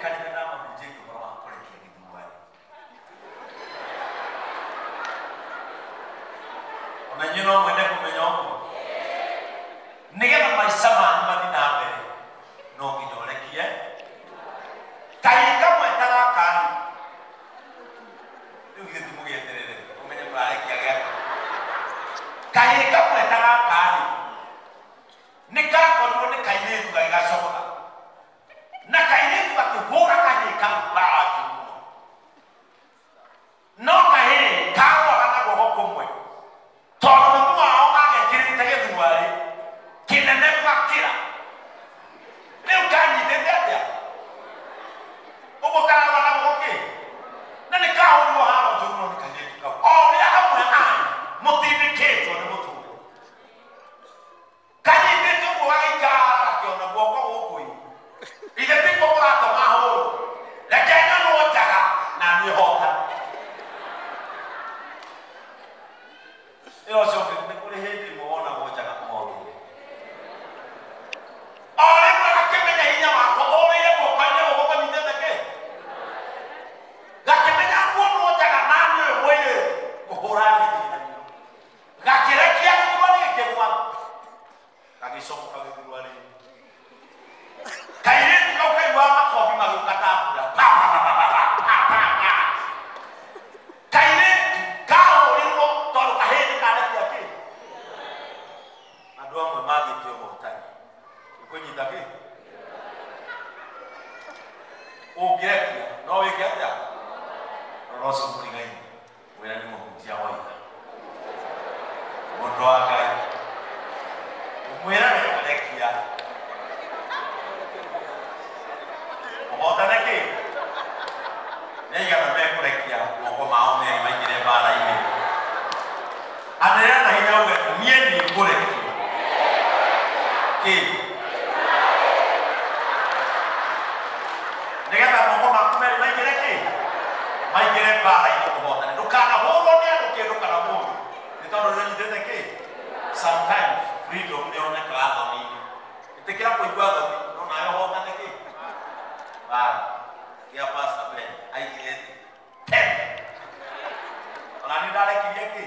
kanitha ndamahunjĩtie ũhoro wa kũrekia gĩthurwari. Ona inyuĩ no mwende kũmenya ũguo. Nĩgetha maica manyu mathiĩ na mbere no nginya ũrekie kahĩĩ kamwe ta gaka rĩ, rĩu githĩ ti mũgĩeterere ũmenye mũrarekia gĩaka. Kahĩĩ kamwe ta gaka rĩ, nĩ kakorirwo nĩ kairĩtu gagĩgacogotha na kairĩtu gakĩhũra kahĩĩ kau mbara njũru mũno, no kahĩĩ karũaga na guoko kũmwe tondũ mami wao agekĩrĩte gĩthurwari kĩnene gũgakĩra. Rĩu kanyitĩte atĩa ũguo kararũa na guoko kĩ na nĩ kahũrirwo haro njũru mũno nĩ kairĩtu kau. O ũrĩa amwe anyu mũtindĩkĩtwo nĩ mũtũrĩre, kanyitĩte ũguo gagĩikara gakĩona guoko gũkũ ĩ, ithe tikuo kũratũma hũrwo, reke nyonwo njaga na niĩ hotane. Ĩyo ũcio ũngĩ nĩ kũrĩ hĩndĩ ĩmwe wonagwo njaga mũhotire. O rĩmwe gakĩmenya hinya wako ũrĩire guoko-inĩ gũkũ kũnyitĩte kĩ, gakĩmenya nguonwo njaga na niĩ ũyũ mũirĩtu ngũhũra gĩthingithio, gakĩrekia gĩthurwari gĩkĩgwa, gagĩcomoka gĩthurwari. Kairĩtu kau kaiguaga makobi magĩũka ta mbura, pa pa pa pa pa pa pa pa. Kairĩtu kahũrirwo tondũ kahĩĩ nĩ karekia kĩ. Andũ amwe mangĩte ũhotani nĩ kũnyita kĩ. Ũngĩrekia no wĩke atĩa? Rora ũcio mũrigaine, wĩra nĩ mũhunjia woiga mũndũ wa Ngai, ũmwĩre wega rekia ũhotane kĩ. Nĩ aigana mekũrekia moko mao merĩ maingĩre mbara-inĩ? Anĩrĩra na hinya uge niĩ nĩ ngũrekia kĩ, nĩgetha moko maku merĩ maingĩre kĩ, maingĩre mbara-inĩ ũhotane. Ndũkanahũrwo nĩ andũ kĩndũ kana mũndũ nĩ tondũ nĩ ũnyitĩte kĩ. Sometimes freedom nĩ yonekaga thoni-inĩ. Ĩtĩkĩra kũigua thoni no nawe ũhotane kĩ mbara. Kĩa Pastor Ben aigire thĩ tene, ona nĩ ndarekirie kĩ.